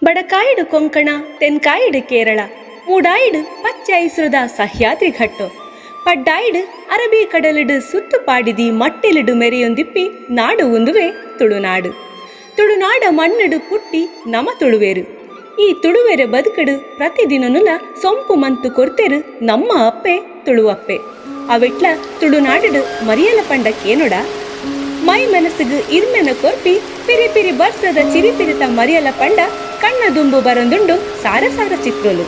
ಬಡಕಾಯಿಡು ಕೊಂಕಣ, ತೆನ್ಕಾಯಿಡು ಕೇರಳ, ಮೂಡಾಯಿಡು ಪಚ್ಚೆ ಐಸ್ರದ ಸಹ್ಯಾದ್ರಿ ಘಟ್ಟೊ, ಪಡ್ಡಾಯಿಡು ಅರಬಿ ಕಡಲಿಡು ಸುತ್ತು ಪಾಡಿದಿ ಮಟ್ಟೆಲಿಡು ಮೆರೆಯೊಂದಿಪ್ಪಿ ನಾಡು ಉಂದುವೆ ತುಳುನಾಡು. ತುಳುನಾಡ ಮಣ್ಣಡು ಪುಟ್ಟಿ ನಮ ತುಳುವೇರು. ಈ ತುಳುವೆರೆ ಬದುಕಡು ಪ್ರತಿದಿನನುಲ ಸೊಂಪು ಮಂತು ಕೊರ್ತೆರು ನಮ್ಮ ಅಪ್ಪೆ ತುಳುವಪ್ಪೆ. ಅವೆಟ್ಲ ತುಳುನಾಡು ಮರಿಯಲ ಪಂಡ ಕೇನೊಡ ಮೈ ಮನಸ್ಸಿಗೆ ಇರ್ಮೆನ ಕೊರ್ಪಿ ಪಿರಿ ಪಿರಿ ಬರ್ಸದ ಚಿರಿಪಿರಿತ ಮರಿಯಲ ಪಂಡ ಕಣ್ಣ ದುಂಬು ಬರೊಂದುಂಡು ಸಾರ ಸಾರ ಚಿತ್ರಲು.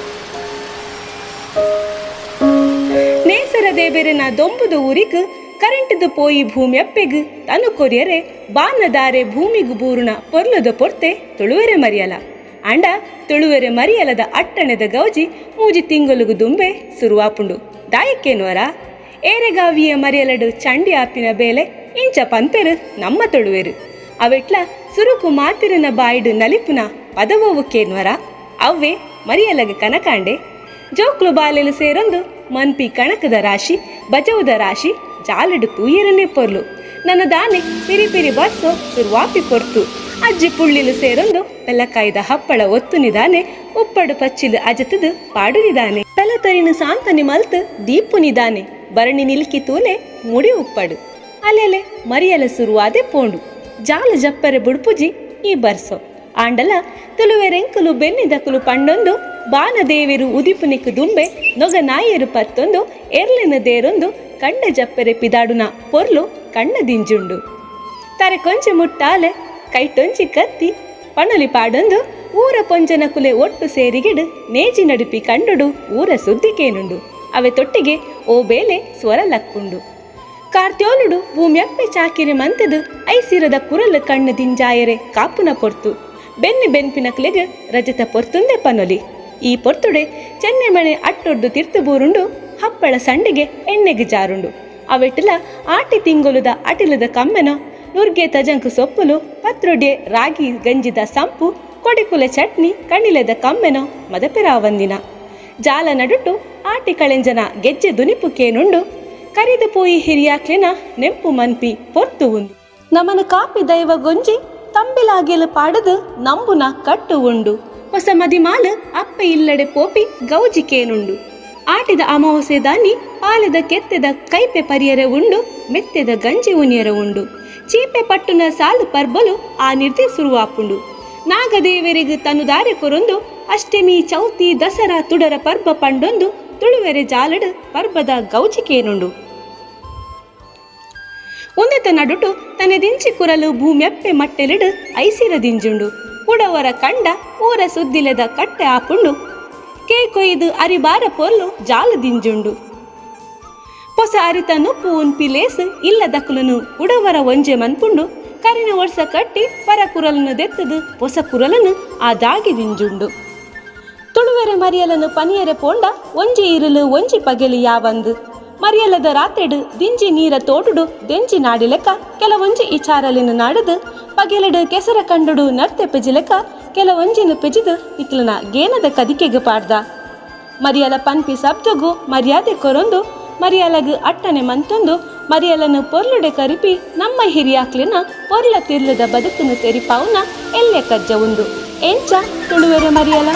ನೇಸರ ದೇಬೆರೆನ ದೊಂಬುದ ಊರಿಗ್ ಕರೆಂಟ್ದು ಪೋಯಿ ಭೂಮಿಯಪ್ಪೆಗ್ ತನು ಕೊರಿಯರೆ ಬಾನದಾರೆ ಭೂಮಿಗು ಬೂರುನ ಪೊರ್ಲುದ ಪೊರ್ತೆ ತುಳುವೆರೆ ಮರಿಯಲ. ಆಂಡ ತುಳುವೆರೆ ಮರಿಯಲದ ಅಟ್ಟಣೆದ ಗೌಜಿ ಮೂಜಿ ತಿಂಗೊಲುಗು ದುಂಬೆ ಸುರುವಾಪುಂಡು. ದಾಯಕ್ಕೇನುವರ ಏರೆಗಾವಿಯ ಮರಿಯಲಡು ಚಂಡಿ ಆಪಿನ ಬೇಲೆ ಇಂಚ ಪನ್ಪೆರು ನಮ್ಮ ತುಳುವೆರು. ಅವೆಟ್ಲ ಸುರುಕು ಮಾತಿರನ ಬಾಯಿಡು ನಲಿಪುನ ಪದವೋವು ಕೇನ್ವರ ಅವ್ವೆ ಮರಿಯಲಗ ಕನಕಾಂಡೆ. ಜೋಕ್ಲು ಬಾಲೆಲು ಸೇರೊಂದು ಮನ್ಪಿ ಕಣಕದ ರಾಶಿ ಬಜವುದ ರಾಶಿ ಜಾಲಡು ತೂಯರನೇ ಪೊರ್ಲು. ನನ್ನ ದಾನೆ ಪಿರಿ ಪಿರಿ ಬರ್ಸೋ ಸುರುವಾಪಿ ಪೊರ್ತು. ಅಜ್ಜಿ ಪುಳ್ಳಿಲು ಸೇರೊಂದು ಪೆಲಕಾಯ್ದ ಹಪ್ಪಳ ಒತ್ತು ನಿದಾನೆ ಉಪ್ಪಡು ಪಚ್ಚಿಲು ಅಜತದು ಪಾಡು ನಿದಾನೆ ಪೆಲತರಿನ ಸಾಂತನಿ ಮಲ್ತು ದೀಪು ನಿದಾನೆ ಭರಣಿ ನಿಲ್ಕಿ ತೂಲೆ ಮುಡಿ ಉಪ್ಪಡು. ಅಲೆಲೆ ಮರಿಯಲ ಸುರುವಾದೆ ಪೋಂಡು ಜಾಲ ಜಪ್ಪರೆ ಬುಡ್ಪುಜಿ ಈ ಬರ್ಸೋ. ಆಂಡಲ ತುಳುವೆರೆಂಕುಲು ಬೆನ್ನಿದಕುಲು ಪಂಡೊಂದು ಬಾನದೇವಿರು ಉದಿಪುನಿಕ್ ದುಂಬೆ ನೊಗ ನಾಯರು ಪತ್ತೊಂದು ಎರ್ಲಿನ ದೇರೊಂದು ಕಂಡ ಜಪ್ಪರೆ ಪಿದಾಡುನ ಪೊರ್ಲು ಕಣ್ಣ ದಿಂಜುಂಡು. ತಾರೆ ಕೊಂಚೆ ಮುಟ್ಟಾಲೆ ಕೈಟೊಂಚಿ ಕತ್ತಿ ಪಣಲಿ ಪಾಡೊಂದು ಊರ ಪೊಂಜನ ಕುಲೆ ಒಟ್ಟು ಸೇರಿಗಿಡು ನೇಜಿ ನಡುಪಿ ಕಂಡುಡು ಊರ ಸುದ್ದಿಕೇನುಂಡು. ಅವೆ ತೊಟ್ಟಿಗೆ ಓ ಬೇಲೆ ಸ್ವರ ಲಕ್ಕುಂಡು. ಕಾರ್ತ್ಯೋಲುಡು ಭೂಮ್ಯಪ್ಪೆ ಚಾಕಿರಿ ಮಂತದು ಐಸಿರದ ಕುರಲು ಕಣ್ಣು ದಿಂಜಾಯರೆ ಕಾಪುನ ಪೊರ್ತು. ಬೆನ್ನಿ ಬೆನ್ಪಿನಕ್ಲೆಗ್ ರಜತ ಪೊರ್ತುಂದೆ ಪನೊಲಿ. ಈ ಪೊರ್ತುಡೆ ಚೆನ್ನೆಮಣೆ ಅಟ್ಟೊಡ್ದು ತಿರ್ತು ಬೂರುಂಡು ಹಪ್ಪಳ ಸಂಡಿಗೆ ಎಣ್ಣೆಗೆ ಜಾರುಂಡು. ಅವೆಟ್ಟಲ ಆಟಿ ತಿಂಗೊಲುದ ಅಟಿಲದ ಕಮ್ಮೆನ ನುರ್ಗೆ ತಜಂಕು ಸೊಪ್ಪುಲು ಪತ್ರೊಡೆ ರಾಗಿ ಗಂಜಿದ ಸಂಪು ಕೊಡಿಕುಲೆ ಚಟ್ನಿ ಕಣಿಲೆದ ಕಮ್ಮೆನೋ ಮದಪೆರಾವಂದಿನ ಜಾಲ ನಡುಟು ಆಟಿ ಕಳೆಂಜನ ಗೆಜ್ಜೆ ದುನಿಪು ಕೇನುಂಡು. ಕರಿದು ಪೋಯಿ ಹಿರಿಯಾಕ್ಲೆನ ನೆಂಪು ಮನ್ಪಿ ಪೊರ್ತು ಉಂದು. ನಮನ ಕಾಪಿ ದೈವ ಗೊಂಜಿ ತಂಬಿಲಾಗೆಲು ಪಾಡದು ನಂಬುನ ಕಟ್ಟು ಉಂಡು. ಹೊಸ ಮದಿಮಾಲು ಅಪ್ಪೆ ಇಲ್ಲಡೆ ಪೋಪಿ ಗೌಜಿ ಕೇನುಂಡು. ಆಟಿದ ಅಮಾವಾಸ್ಯೆ ದಾನಿ ಪಾಲೆದ ಕೆತ್ತೆದ ಕೈಪೆ ಪರಿಯರೆ ಉಂಡು ಮೆತ್ತೆದ ಗಂಜಿ ಉನಿಯರ ಉಂಡು. ಚೀಪೆ ಪಟ್ಟುನ ಸಾಲು ಪರ್ಬಲು ಆ ನಿರ್ದಿ ಸುರುವಾಪುಂಡು. ನಾಗದೇವರಿಗೆ ತನುದಾರೆ ಕೊರೊಂದು ಅಷ್ಟಮಿ ಚೌತಿ ದಸರಾ ತುಡರ ಪರ್ಬ ಪಂಡೊಂದು ತುಳುವೆರೆ ಜಾಲಡು ಪರ್ಬದ ಗೌಜಿಕೇನುಂಡು. ಉಂದೆತ ನಡುಟು ತನೆದಿಂಚಿ ಕುರಲು ಭೂಮ್ಯಪ್ಪೆ ಮಟ್ಟೆಲಿಡು ಐಸಿರ ದಿಂಜುಂಡು. ಉಡವರ ಕಂಡ ಊರ ಸುದ್ದಿಲೆದ ಕಟ್ಟೆ ಆಪುಂಡು. ಕೇ ಕೊಯ್ದು ಅರಿಬಾರ ಪೊರ್ಲು ಜಾಲು ದಿಂಜುಂಡು. ಪೊಸ ಅರಿತ ನುಪ್ಪು ಉನ್ಪಿ ಲೇಸು ಇಲ್ಲದಕುಲನು ಉಡವರ ಒಂಜೆ ಮನ್ಪುಂಡು. ಕರಿನ ವರ್ಷ ಕಟ್ಟಿ ಪರ ಕುರಲನ್ನು ದೆತ್ತದು ಹೊಸ ಕುರಲನು ಆ ದಾಗಿ ದಿಂಜುಂಡು. ತುಳುವೆರೆ ಮರಿಯಲನು ಪನಿಯರೆ ಪೋಂಡ ಒಂಜಿ ಇರುಲು ಒಂಜಿ ಪಗೆಲು ಯಾವಂದು. ಮರಿಯಲದ ರಾತ್ರೆಡು ದಿಂಜಿ ನೀರ ತೋಟುಡು ದೆಂಜಿ ನಾಡಿಲೆಕ್ಕ ಕೆಲವೊಂಜಿ ಇಚಾರಲಿನ ನಾಡದು ಪಗೆಲಡು ಕೆಸರ ಕಂಡುಡು ನರ್ತೆ ಪೆಜಿಲೆಕ್ಕ ಕೆಲವೊಂಜಿನ ಪೆಜಿದು ಇಕ್ಲನ ಗೇನದ ಕದಿಕೆಗೆ ಪಾಡ್ದ. ಮರಿಯಲ ಪನ್ಪಿ ಸಬ್ದಗು ಮರ್ಯಾದೆ ಕೊರೊಂದು ಮರಿಯಲಗು ಅಟ್ಟನೆ ಮಂತೊಂದು ಮರಿಯಲನು ಪೊರ್ಲುಡೆ ಕರಿಪಿ ನಮ್ಮ ಹಿರಿಯಾಕ್ಲಿನ ಪೊರ್ಲ ತಿರ್ಲದ ಬದುಕನ್ನು ತೆರಿಪಾವುನ ಎಲ್ಲೆ ಕಜ್ಜ ಉಂದು. ಎಂಚ ತುಳುವೆರೆ ಮರಿಯಲ.